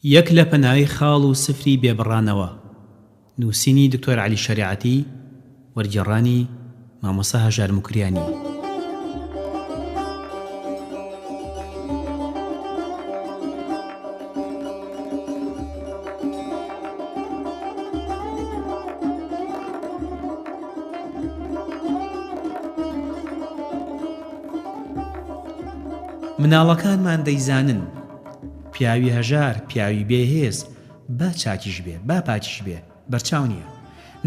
یەک لە پەنای خاڵ و سفری بێ بڕانەوە، نووسینی دکتۆر عەلی شەریعەتی، وەرگێڕانی مامۆستا هەژار موکریانی. مناڵەکانمان دەیزانن پیاوی هەژار، پیاوی بێ هێز، با چاکیش بێ، با پاکیش بێ، بەرچاو نییە.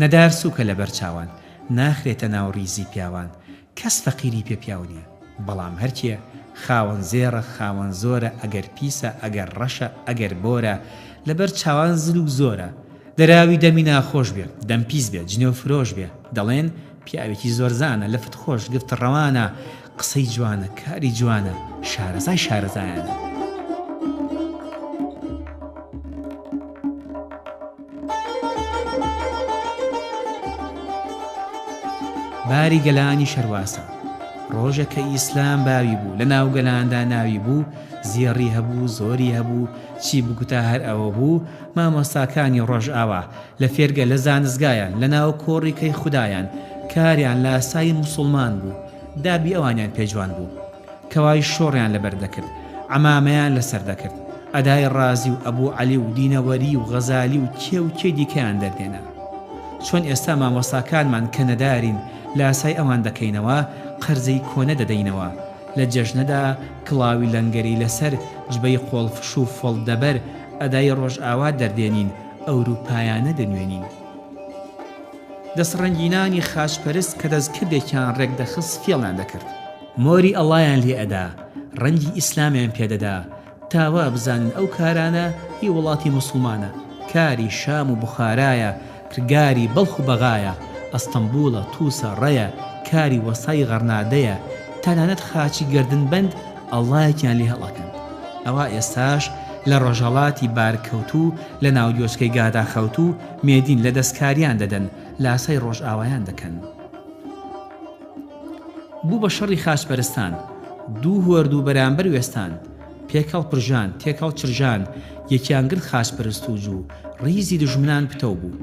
نەدار سووکە لە بەر چاوان، ناخرێتە ناو ڕیزی پیاوان. کەس فەقیری پێ پیاو نییە. بەڵام هەر کێ خاوەن زێڕە، خاوەن زۆرە، ئەگەر پیسە، ئەگەر ڕەشە، ئەگەر بۆرە، لە بەر چاوان زل و زۆرە. دەراوی دەمی ناخۆش بێ، دەم پیس بێ، جنێو فرۆش بێ، دەڵێن، پیاوێکی زۆرزانە، لفت خۆش، گفت ڕەوانە، قسەی جوانە، کاری جوانە، شارەزای شارەزایانە. باری گەلانی شەرواسە. ڕۆژێک کە ئیسلام باوی بوو، لە ناو گەلاندا ناوی بوو، زێڕی هەبوو، زۆری هەبوو، چی بگوتا هەر ئەوە بوو، مامۆستاکانی ڕۆژئاوا، لە فێرگە لە زانستگایان، لە ناو کۆڕی کەی خودایان، کاریان لاسایی موسوڵمان بوو، دابی ئەوانیان پێ جوان بوو. کەوای شۆڕیان لەبەر دەکرد، عەمامەیان لەسەر دەکرد، ئەدای ڕازی و ئەبوو عەلی و دینەوەری و غەزالی و کێ و کێی دیکەیان دەردێنا. چۆن ئێستا مامۆستاکانمان کە نەدارین لاسای ئەوان دەکەینەوە، قەرزی کۆنە دەدەینەوە. لە جەژنەدا کڵاوی لەنگەری لەسەر، جبەی قۆڵفش و فۆڵ دەبەر، ئەدای ڕۆژئاوا دەردێنین، ئەوروپایانە دەنوێنین. دەستڕەنگینانی خاچپەرست کە دەستکردێکیان ڕێک دەخست فێڵیان دەکرد. مۆری ئەڵایان لێ ئەدا، ڕەنگی ئیسلامیان پێ دەدا، تا وا بزانن ئەو کارانە هی وڵاتی موسڵمانە، کاری شام و بوخارایە، کرگاری بەڵخ و بەغایە، ئەستەمبوڵە، توسە، ڕەیە، کاری وەستای غەڕنادەیە، تەنانەت خاچی گەردن بەند ئەڵایەکیان لێ هەڵئەکەند. ئەوا ئێستاش لە ڕۆژهەڵاتی بارکەوتوو، لە ناو گۆچکەی گادا خەوتوو، مێدین لە دەستکاریان دەدەن، لاسای ڕۆژئاوایان دەکەن. بوو بە شەڕی خاچپەرستان، دوو هۆردوو بەرامبەر وێستان، پێکهەڵ پرژان، تێکهەڵ چرژان، یەکیان گرت خاچپەرست و جوو، ڕیزی دوژمنان پتەو بوو.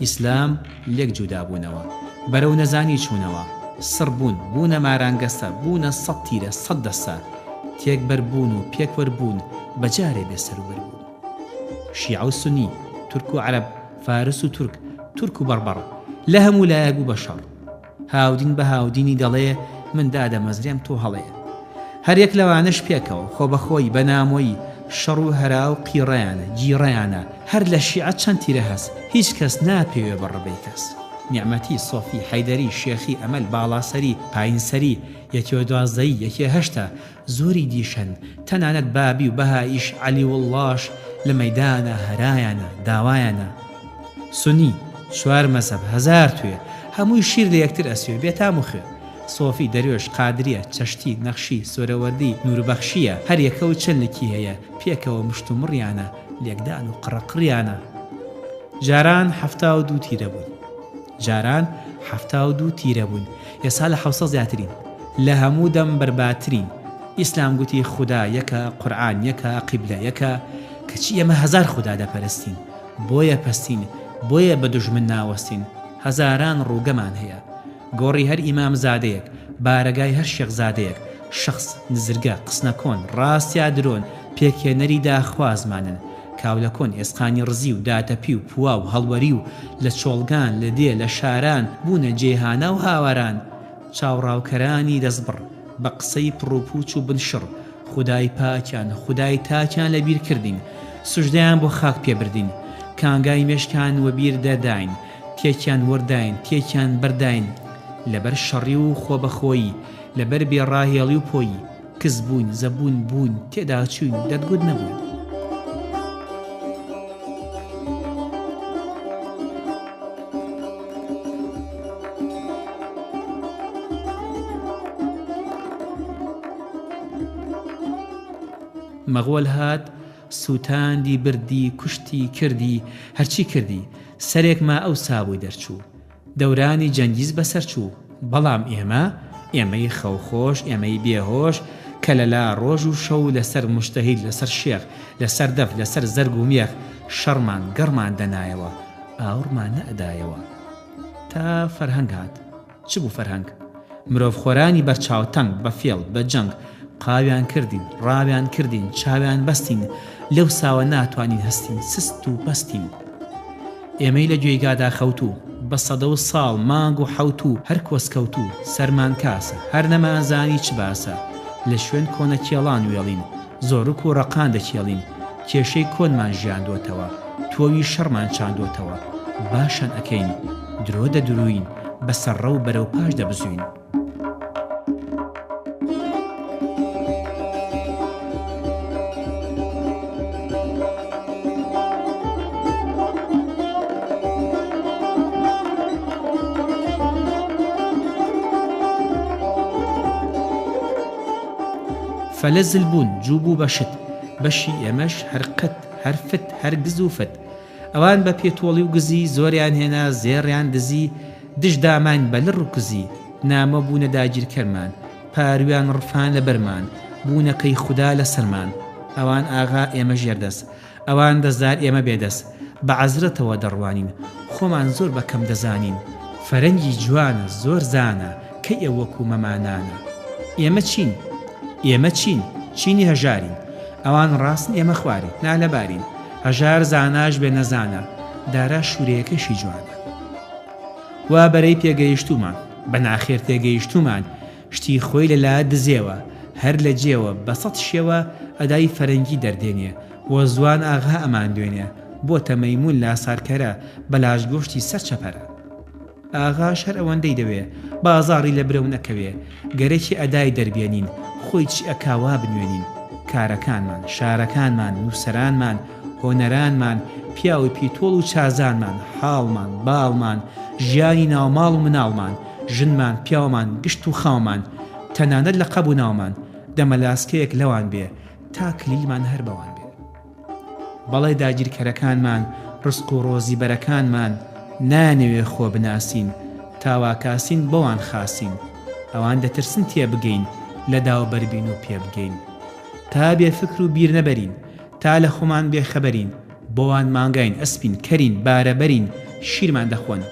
ئیسلام لێک جودا بوونەوە، بەرەو نەزانی چوونەوە، سڕ بوون، بوونە مارانگەسە، بوونە سەت تیرە، سەت دەسە، تێک بەر بوون و پێک وەر بوون، بە جارێ بێ سەروبەر بوون. شیعە و سونی، تورک و عەرەب، فارس و تورک، تورک و بەڕبەڕ، لە هەموو لایەک بوو بە شەڕ. هاودین بە هاودینی دەڵێ من دادەمەزرێم تۆ هەڵێ. هەر یەک لەوانەش پێکەوە، خۆبەخۆی، بە نامۆیی، شەڕ و هەرا و قیڕەیانە، گیڕەیانە، هەر لە شیعە چەند تیرە هەس، هیچ کەس ناپێوێ بە ڕبەی کەس. نیعمەتی، سۆفی، حەیدەری، شێخی، ئەمەل، باڵاسەری، پایینسەری، یەکێ دوازدەیی، یەکێ هەشتە، زۆری دیش هەن، تەنانەت بابی و بەهائیش عەلیوڵڵاش لە مەیدانا هەرایانە، داوایانە. سونی، چوار مەزهەب، هەزار توێ، هەمووی شیر لە یەکتر ئەسوێ، بێتام و خوێ. سۆفی، دەروێش، قادریە، چەشتی، نەخشی، سۆرەوەردی، نووربەخشییە، هەر یەکە و چەند لکی هەیە، پێکەوە مشتومڕیانە، لێکدان و قڕەقڕیانە. جاران 72 تیرە بووین. جاران 72 تیرە بووین، ئێستا لە حەوسەد زیاترین. لە هەموو دەم بەربادترین. ئیسلام گوتی خودا یەکە، قورعان یەکە، قیبلە یەکە، کەچی ئێمە هەزار خودا دەپەرستین. بۆیە پەستین، بۆیە بە دوژمن ناوەستین. هەزاران ڕووگەمان هەیە. گۆڕی هەر ئیمام زادەیەک، بارەگای هەر شێخ زادەیەک، شەخس، نزرگە، قسنەکۆن، ڕاست یا درۆن، پێکهێنەری داخوازمانن. کاولەکۆن، ئێسقانی ڕزیو، داتەپیو، پواو، هەڵوەریو، لە چۆڵگان، لە دێ، لە شاران، بوونە جێی هانا و هاواران. چاوڕاوکەرانی دەستبڕ، بە قسەی پڕوپووچ و بنشڕ، خودای پاکیان، خودای تاکیان لە بیر کردین، سوجدەیان بۆ خاک پێ بردین، کانگای مێشکیان وەبیر دەرداین، تێکیان وەرداین، تێکیان بەرداین، لەبەر شەڕی و خۆبەخۆیی، لەبەر بێ ڕاهێڵی و پۆیی، کز بووین، زەبوون بووین، تێدا چووین، دەتگوت نەبووین. مەغۆل هات سووتاندی بردی کوشتی کردی هەرچی کردی سەرێک ما ئەوسا بۆی دەرچوو دەورانی جەنگیز بەسەر چوو بەڵام ئێمە ئێمەی خەوخۆش ئێمەی بێهۆش. کە لە لا ڕۆژ و شەو لە سەر موجتەهید لە سەر شێخ لە سەر دەف لە سەر زەرگ و مێخ شەڕمان گەڕمان دەنایەوە ئاوڕمان نەئەدایەوە تا فەرهەنگ هات. چ بوو فەرهەنگ؟ مرۆڤخۆرانی بەرچاوتەنگ بە فێڵ، بە جەنگ، قاویان کردین، ڕاویان کردین، چاویان بەستین، لەوساوە ناتوانین هەستین، سست و پەستین. ئێمەی لە گوێی گادا خەوتوو، بە سەدە و ساڵ، مانگ و حەوتوو، هەر کۆسکەوتوو، سەرمان کاسە، هەر نەمانزانی چ باسە، لە شوێن کۆنە کێڵان وێڵین، زۆرک و ڕەقان دەکێڵین، کێشەی کۆنمان ژیاندۆتەوە، تۆوی شەڕمان چاندۆتەوە، باشان ئەکەین، درۆ دەدرووین، بە سەرڕەو بەرەو پاش دەبزووین. فەلە زل بوون، جوو بوو بە شت، بەشی ئێمەش هەر قت، هەر فت، هەر گز و فت. ئەوان بە پێتۆڵی و گزی، زۆریان هێنا، زێڕیان دزی، دژ داماین بە لڕ و کزی، نامۆ بوونە داگیرکەرمان، پاروویان ڕفان لە بەرمان، بوونە کەیخودا لە سەرمان. ئەوان ئاغا، ئێمە ژێردەست. ئەوان دەستدار ئێمە بێ دەست. بە عەزرەتەوە دەڕوانین. خۆمان زۆر بە کەم دەزانین. فەرەنگی جوانە، زۆر زانە، کەی ئەو وەکوو مەمانانە؟ ئێمە چین؟ ئێمە چین؟ چینی هەژارین. ئەوان ڕاستن ئێمە خوارین، نالەبارین. هەژار زاناش بێ نەزانە، دارا شوورەیەکەشی جوانە. وا بەرەی پێگەیشتوومان، بە ناخێر تێگەیشتوومان، شتی خۆی لە لا دزێوە، هەر لە جێوە، بە سەت شێوە، ئەدای فەرەنگی دەردێنێ، بۆ زوان ئاغا ئەماندوێنێ، بۆتە مەیموون لاسارکەرە، بە لاش گۆشتی سەر چەپەرە. ئاغاش هەر ئەوەندەی دەوێ، بازاڕی لە برەو نەکەوێ، گەرەکی ئەدای دەربێنین، خۆی چی ئەکا وا بنوێنین. کارەکانمان، شارەکانمان، نووسەرانمان، هۆنەرانمان، پیاوی پیتۆڵ و چازانمان، حاڵمان، باڵمان، ژیانی ناوماڵ و مناڵمان، ژنمان، پیاومان، گشت و خاومان، تەنانەت لە قەب و ناومان، دەمەلاسکەیەک لەوان بێ، تا کلیلمان هەر بەوان بێ. بەڵێ داگیرکەرەکانمان، ڕزق و ڕۆزی بەرەکانمان، نایانەوێ خۆ بناسین، تا وا کاسین بۆوان خاسین. ئەوان دەترسن تێبگەین، لە داو بەربین و پێبگەین. تا بێ فکر و بیر نەبەرین، تا لە خۆمان بێ خەبەرین، بۆوان مانگاین، ئەسپین، کەرین، بارەبەرین، شیرمان دەخۆن،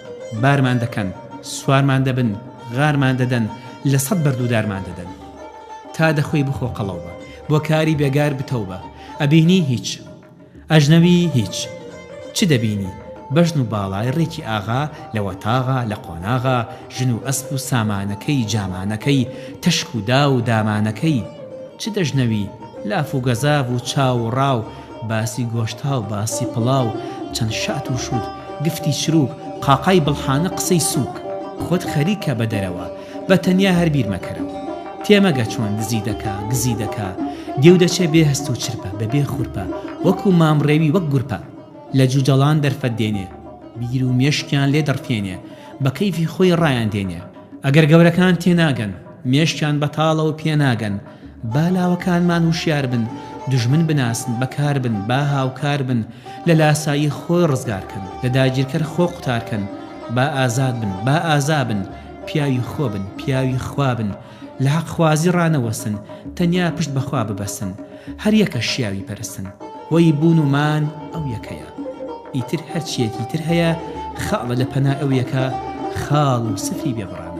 بارمان دەکەن، سوارمان دەبن، غارمان دەدەن، لە سەت بەرد و دارمان دەدەن. تا دەخۆی بخۆ قەڵەو بە، بۆ کاری بێگار بتەو بە، ئەبینی هیچ. ئەژنەوی هیچ. چ دەبینی؟ بەژن و باڵای ڕێکی ئاغا لە وەتاغا، لە قۆناغا، ژن و ئەسپ و سامانەکەی، جامانەکەی، تەشک و داو و دامانەکەی. چ دەژنەوی؟ لاف و گەزاف و چاو و ڕاو، باسی گۆشتاو، باسی پڵاو، چەند شات و شووت، گفتی چرووک، قاقای بڵحانە قسەی سووک. خۆت خەریکە بە دەرەوە، بە تەنیا هەر بیر مەکەرەوە. تێمەگە چۆن دزی دەکا، گزی دەکا، دێو دەچێ بێ هەست و چرپە، بە بێ خورپە، وەکوو مام ڕێوی وەک گورپە. لە جووجەڵان دەرفەت دێنێ، بیر و مێشکیان لێ دەڕفێنێ، بە کەیفی خۆی ڕایان دێنێ. ئەگەر گەورەکان تێناگەن، مێشکیان بەتاڵە و پێناگەن، با لاوەکانمان وشیار بن، دوژمن بناسن، بەکار بن، با هاوکار بن، لە لاسایی خۆ ڕزگار کەن، لە داگیرکەر خۆ قوتار کەن، با ئازاد بن، با ئازا بن، پیاوی خۆ بن، پیاوی خوا بن، لە حەقخوازی ڕانەوەستن، تەنیا پشت بە خوا ببەستن، هەر یەکە شیاوی پەرستن، هۆی بوون و مان ئەو یەکەیە. ئیتر هەرچییەکی تر هەیە، خاڵە لە پەنای ئەو یەکە، خاڵ و سفری بێ بڕانە.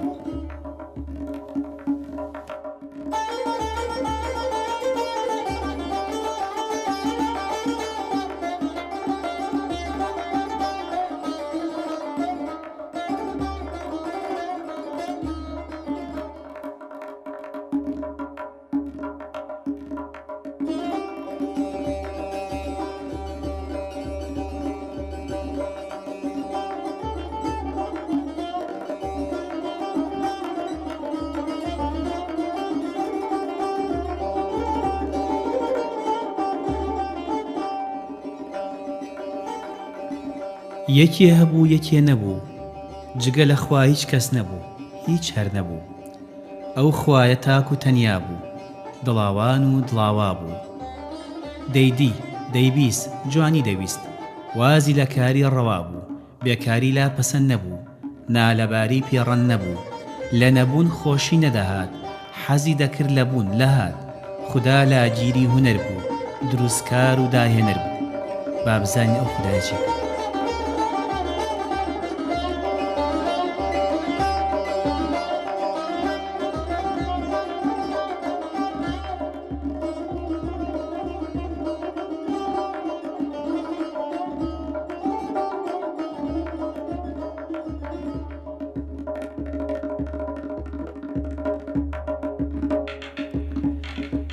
یەکێ هەبوو یەکێ نەبوو جگە لە خوا هیچ کەس نەبوو هیچ هەر نەبوو ئەو خوایە تاک و تەنیا بوو دڵاوان و دڵاوا بوو دەیدی دەیبیست جوانی دەویست وازی لە کاری ڕەوا بوو بێکاری لا پەسەند نەبوو نالەباری پێ ڕەند نەبوو لە نەبوون خۆشی نەدەهات حەزی دەکرد لە بوون، لە هات. خودا لاگیری هونەر بوو، دروستکار و داهێنەر بوو. با بزانین ئەو خودایە چی کرد.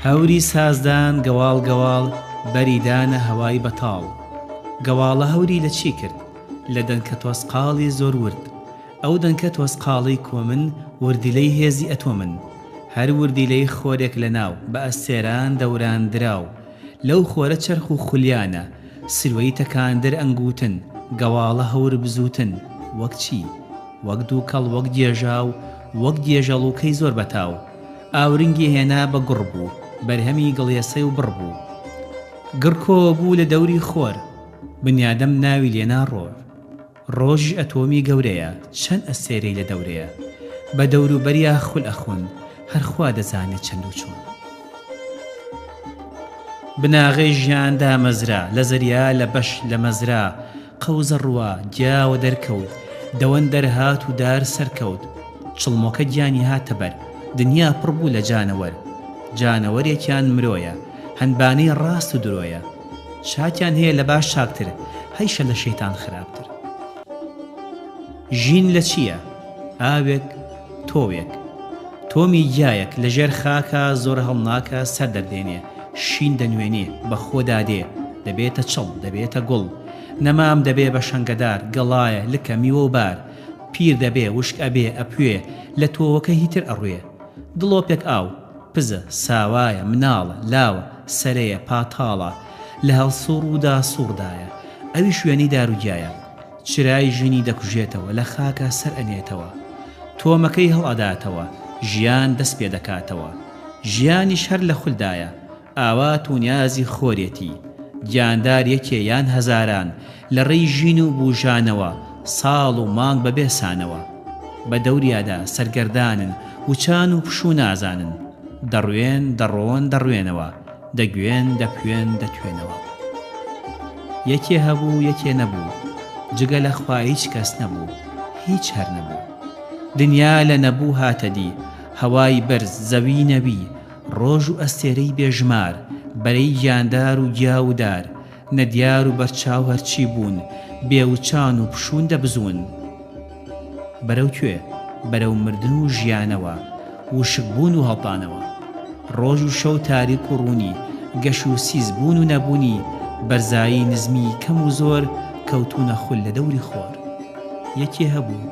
هەوری سازدان گەواڵ گەواڵ بەری دانە هەوای بەتاڵ گەواڵە هەوری لە چی کرد لە دەنکە تۆزقاڵی زۆر ورد ئەو دەنکە تۆزقاڵەی کۆمن وردیلەی هێزی ئەتۆمن هەر وردیلەی خۆرێک لە ناو بە ئەستێران دەوران دراو لەو خۆرە چەرخ و خولیانە سروەی تەکاندر ئەنگوتن گەواڵە هەور بزووتن وەک چی؟ وەک دووکەڵ وەک گێژاو وەک گێژەڵووکەی زۆر بەتاو ئاورنگی هێنا بە گوڕ بوو بەرهەمی گڵێسەی و بڕ بوو گڕ کۆ بوو لە دەوری خۆر بنیادەم ناوی لێنا ڕۆر ڕۆژیش ئەتۆمی گەورەیە چەند ئەستێرەی لە دەورەیە بە دەوروبەریا خول ئەخۆن هەر خوا دەزانێ چەند و چۆن. بناغەی ژیان دامەزرا لە زەریا لە بەش لە مەزرا قەوزە ڕوا گیا وە دەرکەوت دەوەن دەرهات و دار سەرکەوت چڵمۆکە گیانی هاتە بەر دنیا پڕ بوو لە جانەوەر جانەوەرێکیان مرۆیە هەنبانەی ڕاست و درۆیە چاکیان هەیە لە باش چاکتر هەیشە لە شەیتان خراپتر. ژین لە چییە؟ ئاوێک، تۆوێک. تۆمی گیایەک لە ژێر خاکا زۆر هەڵناکا سەر دەردێنێ، شین دەنوێنێ، بە خۆدا دێ، دەبێتە چڵ، دەبێتە گوڵ. نەمام دەبێ بە شەنگەدار، گەڵایە، لکە، میوە و بار. پیر دەبێ، وشک ئەبێ، ئەپوێ، لە تۆوەکە هیتر ئەڕوێ. دڵۆپێک ئاو. پزە، ساوایە، مناڵە، لاوە، سەرەیە، پاتاڵە، لە هەڵسوڕ و داسوڕدایە. ئەویش وێنەی دار و گیایە. چرای ژینی دەکوژێتەوە، لە خاکا سەر ئەنێتەوە. تۆمەکەی هەڵئەداتەوە، ژیان دەست پێ دەکاتەوە. ژیانیش هەر لە خولدایە. ئاوات و نیازی خۆرێتی. گیاندار یەکێ یان هەزاران، لە ڕێی ژین و بووژانەوە، ساڵ و مانگ بە بێ سانەوە. بە دەوریادا سەرگەردانن، وچان و پشوو نازانن. دەڕوێن، دەڕۆن، دەڕوێنەوە. دەگوێن، دەپوێن، دەتوێنەوە. یەکێ هەبوو، یەکێ نەبوو. جگە لە خوا هیچ کەس نەبوو. هیچ هەر نەبوو. دنیا لە نەبوو هاتە دی. هەوای بەرز، زەوی نەوی. ڕۆژ و ئەستێرەی بێ ژمار، بەرەی گیاندار و گیا و دار، نەدیار و بەرچاو هەرچی بوون، بێ وچان و پشوون دەبزوون. بەرەو کوێ؟ بەرەو مردن و ژیانەوە، وشک بوون و هەڵدانەوە. ڕۆژ و شەو تاریک و ڕوونی، گەش و سیس بوون و نەبوونی، بەرزایی نزمی کەم و زۆر، کەوتوونە خول لە دەوری خۆر. یەکێ هەبوو،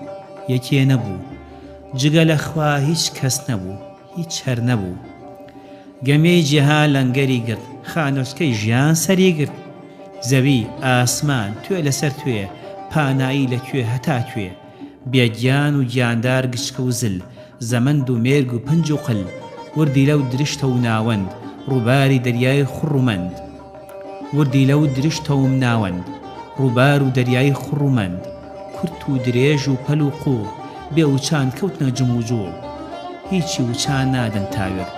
یەکێ نەبوو، جگە لە خوا هیچ کەس نەبوو. هیچ هەر نەبوو. گەمەی جیهان لەنگەری گرت، خانۆچکەی ژیان سەری گرت. زەوی، ئاسمان، توێ لەسەر توێ، پانایی لە کوێ هەتا کوێ. بێ گیان و گیاندار گچکە و زل، زەمەند و مێرگ و پنج و قل. وردیلە و درشتە و ناوەند، ڕووباری دەریای خوڕ و مەند. وردیلە و درشتە و ناوەند، ڕووبار و دەریای خوڕ و مەند. کورت و درێژ و پەل و قووڵ، بێ وچان کەوتنە جم و جووڵ. هیچی وچان نادەن تاوێک،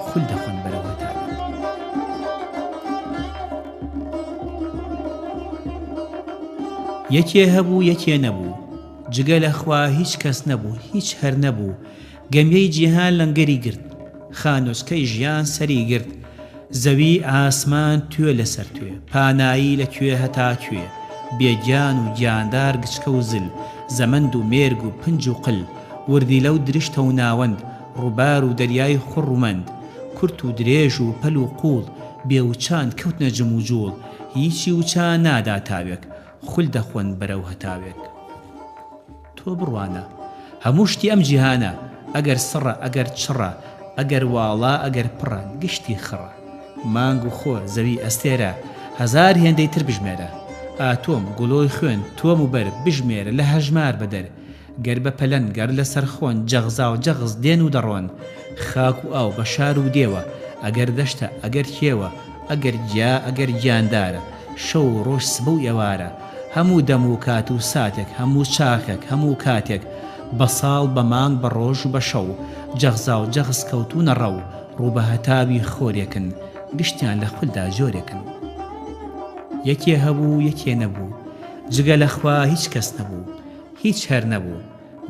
خول دەخۆن بەرەو هەتاوێک. یەکێ هەبوو یەکێ نەبوو، جگە لە خوا هیچ کەس نەبوو، هیچ هەر نەبوو. گەمیەی جیهان لەنگەری گرت، خانۆچکەی ژیان سەری گرت، زەوی ئاسمان توێ لەسەر توێ، پانایی لە کوێ هەتا کوێ، بێ گیان و گیاندار گچکە و زل، زەمەند و مێرگ و پنج و قل، وردیلە و درشتە و ناوەند، ڕووبار و دەریای خوڕ و مەند، کورت و درێژ و پەل و قووڵ، بێ وچان کەوتنە جم و جووڵ، هیچی وچان نادا تاوێک، خول دەخۆن بەرەو هەتاوێک. تۆ بڕوانە هەموو شتی ئەم جیهانە ئەگەر سڕە ئەگەر چڕە ئەگەر واڵا ئەگەر پڕە گشتی خڕە مانگ و خۆر زەوی ئەستێرە هەزار هێندەی تر بژمێرە ئاتۆم گوڵۆی خوێن تۆم و بەر بژمێرە لە هەژمار بەدەر گەر بە پەلەن گەر لەسەر خۆن جەغزاو جەغز دێن و دەڕۆن خاک و ئاو بە شار و دێوە ئەگەر دەشتە ئەگەر کێوە ئەگەر گیا ئەگەر گیاندارە شەو و ڕۆژ سبە و ئێوارە هەموو دەم و کات و ساتێک هەموو چاخێک هەموو کاتێک بە ساڵ بە مانگ بە ڕۆژ و بە شەو جەغزاو جەغز کەوتوونە ڕەو. ڕوو بە هەتاوی خۆرێکن، گشتیان لە خولدا جۆرێکن. یەکێ هەبوو یەکێ نەبوو، جگە لە خوا هیچ کەس نەبوو، هیچ هەر نەبوو.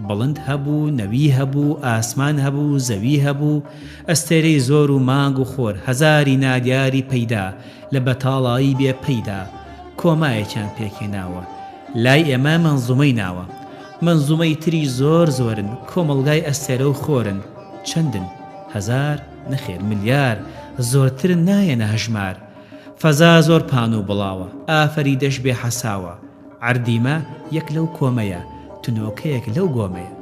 بڵند هەبوو، نەوی هەبوو، ئاسمان هەبوو، زەوی هەبوو، ئەستێرەی زۆر و مانگ و خۆر، هەزاری نادیاری پەیدا، لە بەتاڵایی بێ پەیدا، کۆمایەکیان پێکهێناوە. لای ئێمە مەنزومەی ناوە. مەنزومەی تریش زۆر زۆرن، کۆمەڵگای ئەستێرە و خۆرن. چەندن؟ هەزار؟ نەخێر ملیار، زۆرترن نایەنە هەژمار. فەزا زۆر پان و بڵاوە، ئافەریدەش بێ حەساوە. عەردی مە یەک لەو کۆمەیە، تنۆکەیەک لەو گۆمەیە.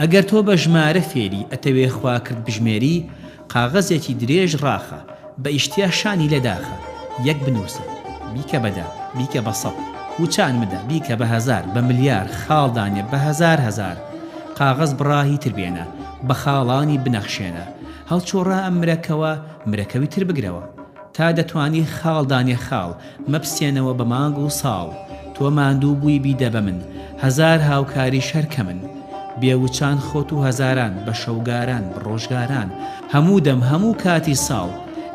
ئەگەر تۆ بە ژمارە فێری، ئەتەوێ خواکرد بژمێری، قاغەزێکی درێژ ڕاخە، بە ئیشتیا شانی لێ داخە، یەک بنووسە، بیکە بە دە، بیکە بە سەد، وچان مدە، بیکە بە هەزار، بە ملیار، خاڵ دانێ، بە هەزار هەزار. قاغەز بڕا هی تر بێنە، بە خاڵانی بنەخشێنە. هەڵچۆڕە ئەم مرەکەوە، مرەکەوی تر بگرەوە. تا دەتوانی خاڵ دانێ خاڵ، مەپسێنەوە بە مانگ و ساڵ. تۆ ماندوو بووی بیدە بە من، هەزار هاوکاریش هەر کەمن. بێ وچان خۆت و هەزاران، بە شەوگاران، بە ڕۆژگاران، هەموو دەم، هەموو کاتی ساڵ.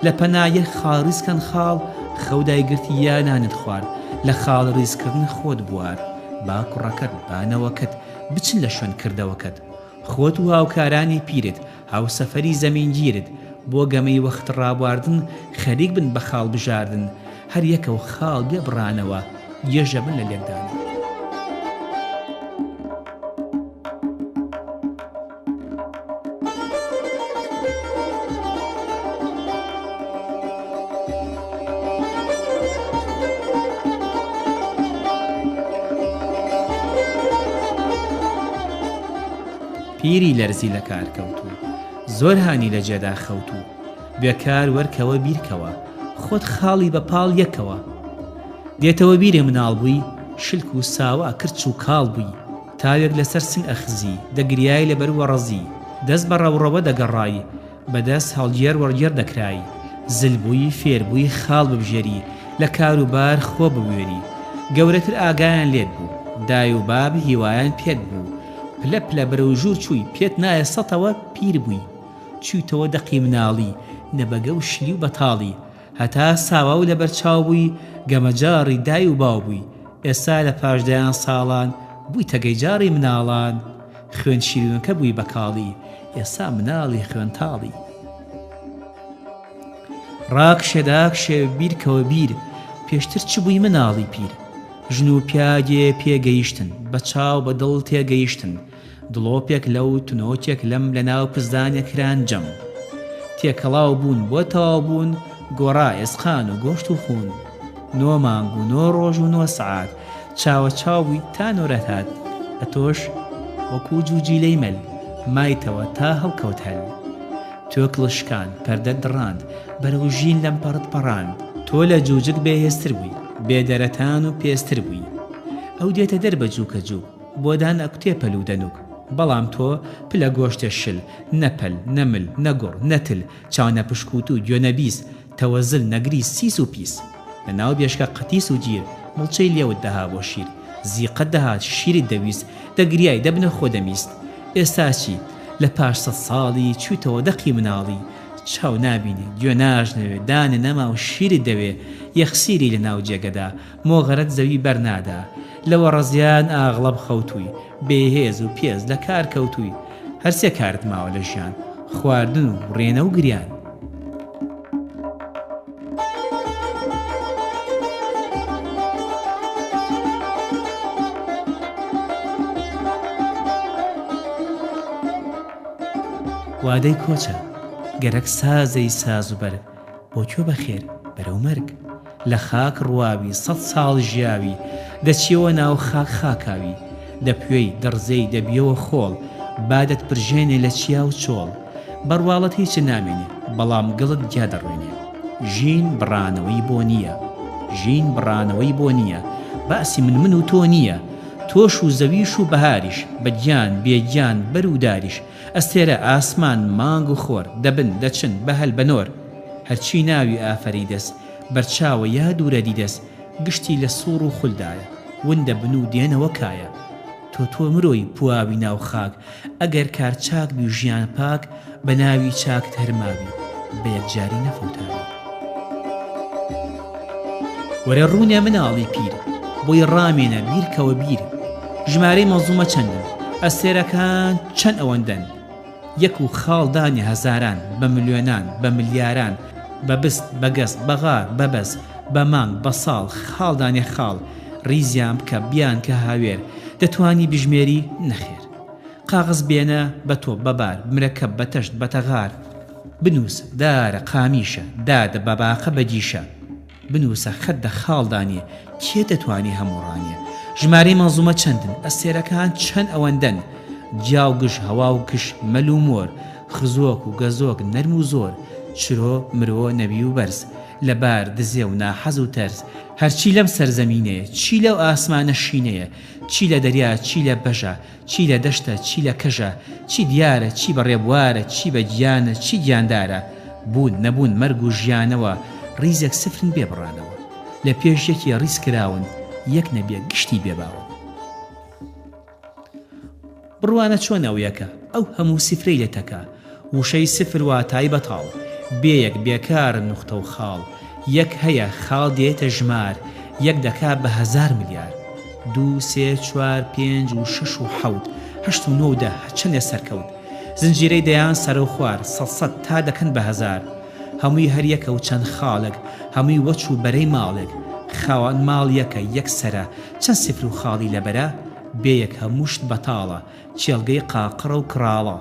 لە پەنا یەک خاڵ ڕیز کەن خاڵ، خەو دایگرتی یا نانت خوارد، لە خاڵ ڕیز کردن خۆت بوارد. با کوڕەکەت، با نەوەکەت، بچن لە شوێن کردەوەکەت. خۆت و هاوکارانی پیرت، هاوسەفەری زەمینگیرت، بۆ گەمەی وەخت ڕابواردن خەریک بن بە خاڵ بژاردن، هەر یەکە و خاڵ بێ بڕانەوە، گێژە بن لە لێکدانەوە. پیری لەرزی لە کار کەوت و زۆر هانی لە جێدا خەوت و بێکار وەرکەوە بیرکەوە خۆت خاڵی بە پاڵ یەکەوە دێتەوە بیرێ مناڵ بووی شلک و ساوا کرچ و کاڵ بووی تاوێک لەسەر سنگ ئەخزی دەگریای لەبەر وەڕەزی دەست بە ڕەوڕەوە دەگەڕای بە دەست هەڵگێڕ وەڕگێڕ دەکرای، زل بووی فێر بووی خاڵ ببژێری، لە کار و بار خۆ ببوێری. گەورەتر ئاگایان لێت بوو، دای و باب هیوایان پێت بوو. پلە پلە بەرەو ژوور چووی، پێت نایە سەتەوە پیر بووی. چوویتەوە دەقی مناڵی، نەبەگە و شلی و بەتاڵی. هەتا ساوا و لەبەر چاو بووی، گەمەجاڕی دای و باو بووی. ئێستا لە پاش دەیان ساڵان، بوویتە گەیجاڕی مناڵان. خوێن شیرینەکە بووی بە کاڵی، ئێستا مناڵی خوێن تاڵی. ڕاکشێ داکشێ بیرکەوە بیر، پێشتر چ بووی مناڵی پیر. ژن و پیاگێ پێ گەیشتن، بە چاو بە دڵ تێ گەیشتن. دڵۆپێک لەو، تنۆکێک لەم، لە ناو پزدانێ کران جەم. تێکەڵاو بوون بۆ تەواو بوون، گۆڕا ئێسقان و گۆشت و خوون. نۆ مانگ و نۆ ڕۆژ و نۆ سەعات، چاوە چاو بووی تا نۆرەت هات. ئەتۆش وەکوو جوجیلەی مەل، مایتەوە تا هەڵکەوت هەل. تۆ کڵ شکاند، پەردەت دڕاند، بەرەو ژین لەمپەڕت پەڕاند. تۆ لە جوجک بێهێزتر بووی، بێ دەرەتان و پێستر بووی. ئەو دێتە دەر بە جووکە جووک، بۆ دان ئەکوتێ پەل و دەنووک. بەڵام تۆ پلە گۆشتێ شل، نە پەل، نە مل، نە گوڕ، نە تل، چاو نەپشکووتوو، گوێ نەبیس، تەوەزل، نەگریس، سیس و پیس. لە ناو بێشکە قەتیس و گیر، مڵچەی لێوت دەها بۆ شیر. زیقەت دەهات، شیرت دەویست، دەگریای، دەبنە خۆ دەمیست. ئێستا چی؟ لە پاش سەد ساڵی، چوویتەوە دەقی مناڵی. چاو نابینێ، گوێ ناژنەوێ، دانێ نەما و شیرت دەوێ، یەخسیری لە ناو جێگەدا، مۆغەرەت زەوی بەر نادا. لە وەڕەزیان ئاغڵەب خەوتووی، بێ هێز و پێز لە کار کەوتووی. هەر سێ کارت ماوە لە ژیان، خواردن و ڕێنە و گریان. وادەی کۆچە، گەرەک سازەی ساز و بەرگ، بۆ کوێ بەخێر، بەرەو مەرگ. لە خاک ڕواوی، سەد ساڵ ژیاوی، دەچیەوە ناو خاک خاکاوی. دەپوێی، دەڕزێی، دەبیەوە خۆڵ، با دەتپرژێنێ لە چیا و چۆڵ. بە ڕواڵەت هیچت نامێنێ، بەڵام گڵت گیا دەڕوێنێ. ژین بڕانەوەی بۆ نییە. ژین بڕانەوەی بۆ نییە. باسی من من و تۆ نییە. تۆش و زەویش و بەهاریش، بە گیان، بێ گیان، بەر و داریش، ئەستێرە، ئاسمان، مانگ و خۆر، دەبن، دەچن، بە هەل، بە نۆر. هەرچی ناوی ئافەریدەس، بەرچاوە یا دوورە دیدەس، گشتی لە سووڕ و خولدایە، ون دەبن و دێنەوە کایە. تۆ. تۆ تۆ مرۆی پواوی ناو خاک ئەگەر کار چاک بی و ژیان پاک بە ناوی چاکت هەر ماوی بە یەکجاری نەفەوتاوی. وەرە ڕوونێ مناڵی پیر بۆی ڕامێنە بیرکەوە بیر ژمارەی مەنزومە چەندن ئەستێرەکان چەند ئەوەندەن یەک و خاڵ دانێ هەزاران بە ملیۆنان بە ملیاران بە بست بە گەز بە غار بە بەز بە مانگ بە ساڵ خاڵ دانێ خاڵ ڕیزیان بکە بیانکە هاوێر دەتوانی بژمێری؟ نەخێر قاغز بێنە بە تۆپ بە بار مرەکەب بە تەشت بە تەغار بنووسە دارە قامیشە دادە بە باقە بە گیشە بنووسە خەت دە خاڵ دانێ کێ دەتوانێ هەموو ڕانێ ژمارەی مەنزومە چەندن ئەستێرەکان چەند ئەوەندەن گیا و گژ هەوا و کش مەل و مۆر خزۆک و گەزۆک نەرم و زۆر چرۆ مرۆ نەوی و بەرز لە بار دزێ و ناحەز و تەرز هەرچی لەم سەرزەمینەیە چی لەو ئاسمانە شینەیە چی لە دەریا چی لە بەژە چی لە دەشتە چی لە کەژە چی دیارە چی بە ڕێبوارە چی بە گیانە چی گیاندارە بوون نەبوون مەرگ و ژیانەوە ڕیزێک سفرن بێ بڕانەوە لە پێش یەکێ ڕیز کراون یەک نەبێ گشتی بێ باون. بڕوانە چۆن ئەو یەکە ئەو هەموو سفرەی لە تەکە وشەی سفر واتای بەتاڵ بێ یەک بێکار نوختە و خاڵ یەک هەیە خاڵ دێتە ژمار یەک دەکا بە هەزار ملیار دوو سێ چوار پێنج و شەش و حەوت هەشت و نۆ و دە هەرچەندێ سەرکەوت زنجیرەی دەیان سەرەوخوار سەد سەد تا دەکەن بە هەزار هەمووی هەر یەکە و چەند خاڵێک هەمووی وەچ و بەرەی ماڵێک خاوەن ماڵ یەکە یەک سەرە چەند سفر و خاڵی لەبەرە بێ یەک هەموو شت بەتاڵە کێڵگەی قاقڕە و کڕاڵە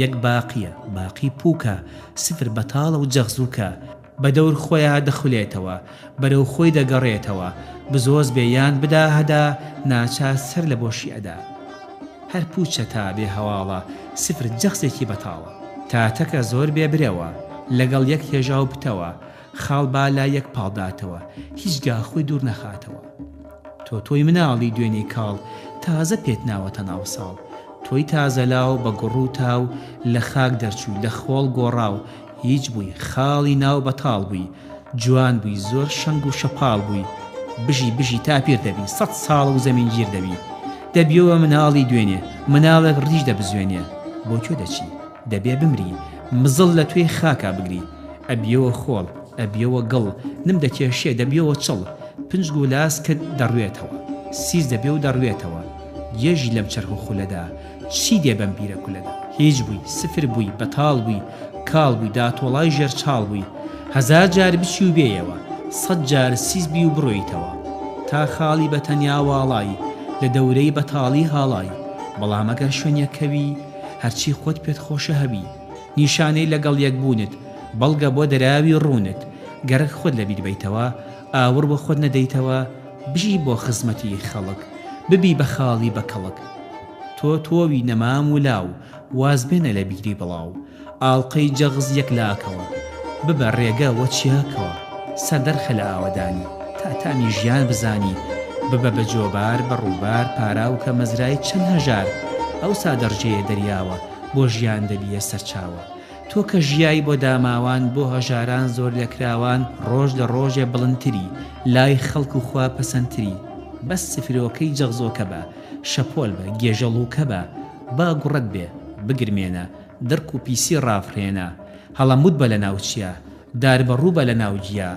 یەک باقیە باقی پووکە سفر بەتاڵە و جەغزووکە بە دەور خۆیا دەخولێتەوە بەرەو خۆی دەگەڕێتەوە بزۆز بێ یان بدا هەدا ناچار سەر لە بۆشی ئەدا هەر پووچە تا بێ هەواڵە سفر جەغزێکی بەتاڵە. تاتەکە زۆر بێ برەوە لەگەڵ یەک هێژا و پتەوە خاڵ با لای یەک پاڵ داتەوە هیچ گا خۆی دوور نەخاتەوە. تۆ تۆی مناڵی دوێنێی کاڵ تازە پێت ناوەتە ناو ساڵ تۆی تازە لاو بە گوڕ و تاو لە خاک دەرچووی لە خۆڵ گۆڕاو هیچ بووی خاڵی ناو بەتاڵ بووی جوان بووی زۆر شەنگ و شەپاڵ بووی بژی بژی تا پیر دەبی سەت ساڵ و زەمینگیر دەبی دەبیەوە مناڵی دوێنێ مناڵێک ڕیش دەبزوێنێ بۆ کوێ دەچی دەبێ بمری مزڵ لە توێی خاکا بگری ئەبیەوە خۆڵ ئەبیەوە گڵ نم دەکێشێ دەبیەوە چڵ پنجگ و لاسکت دەڕوێتەوە سیس دەبێ و دەڕوێتەوە گێژی لەم چەرخ و خولەدا چی دێ بەم بیرە کولەدا هیچ بووی سفر بووی بەتاڵ بووی کاڵ بووی داتۆڵای ژێر چاڵ بووی هەزار جار بچی و بێیەوە سەت جار سیس بی و بڕۆیتەوە تا خاڵی بە تەنیا واڵای لە دەورەی بەتاڵی هاڵای بەڵام ئەگەر شوێنێک کەوی هەرچی خۆت پێت خۆشە هەبی نیشانەی لەگەڵ یەک بوونت بەڵگە بۆ دەراوی ڕوونت گەرەک خۆت لەبیر بەیتەوە ئاوڕ بە خۆت نەدەیتەوە بژی بۆ خزمەتی خەڵک ببی بە خاڵی بە کەڵک تۆ تۆوی نەمام و لاو واز بێنە لە بیری بڵاو ئاڵقەی جەغز یەک لاکەوە ببە ڕێگە وە چیاکەوە سەر دەرخە لە ئاوەدانی تا تامی ژیان بزانی ببە بە جۆبار بە ڕووبار پاراوکە مەزرای چەند هەژار ئەوسا دەڕژێیە دەریاوە بۆ ژیان دەبیە سەرچاوە تۆ کە ژیای بۆ داماوان بۆ هەژاران زۆرلێکراوان ڕۆژ لە ڕۆژێ بڵندتری لای خەڵک و خوا پەسەندتری بەس سفرۆکەی جەغزۆکە بە شەپۆل بە گێژەڵووکە بە با گوڕت بێ بگرمێنە دڕک و پیسی ڕافرێنە هەڵەموت بە لە ناو چیا دار بەڕوو بە لە ناو گیا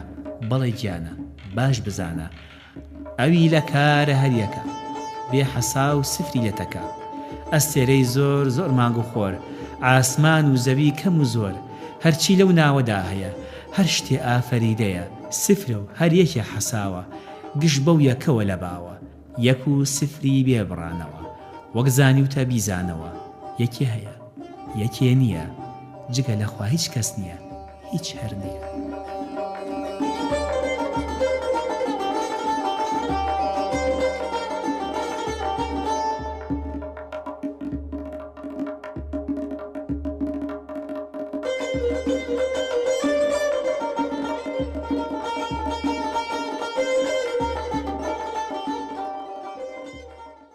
بەڵێ گیانە باش بزانە ئەوی لە کارە هەر یەکە بێ حەساو سفری لە تەکە ئەستێرەی زۆر زۆر مانگ و خۆر عاسمان و زەوی کەم و زۆر هەرچی لەو ناوەدا هەیە هەر شتێ ئافەریدەیە سفرە و هەر یەکێ حەساوە گشت بەو یەکەوە لە باوە یەک و سفری بێ بڕانەوە وەک زانیوتە بیزانەوە یەکێ هەیە یەکێ نییە جگە لە خوا هیچ کەس نییە هیچ هەر نییە.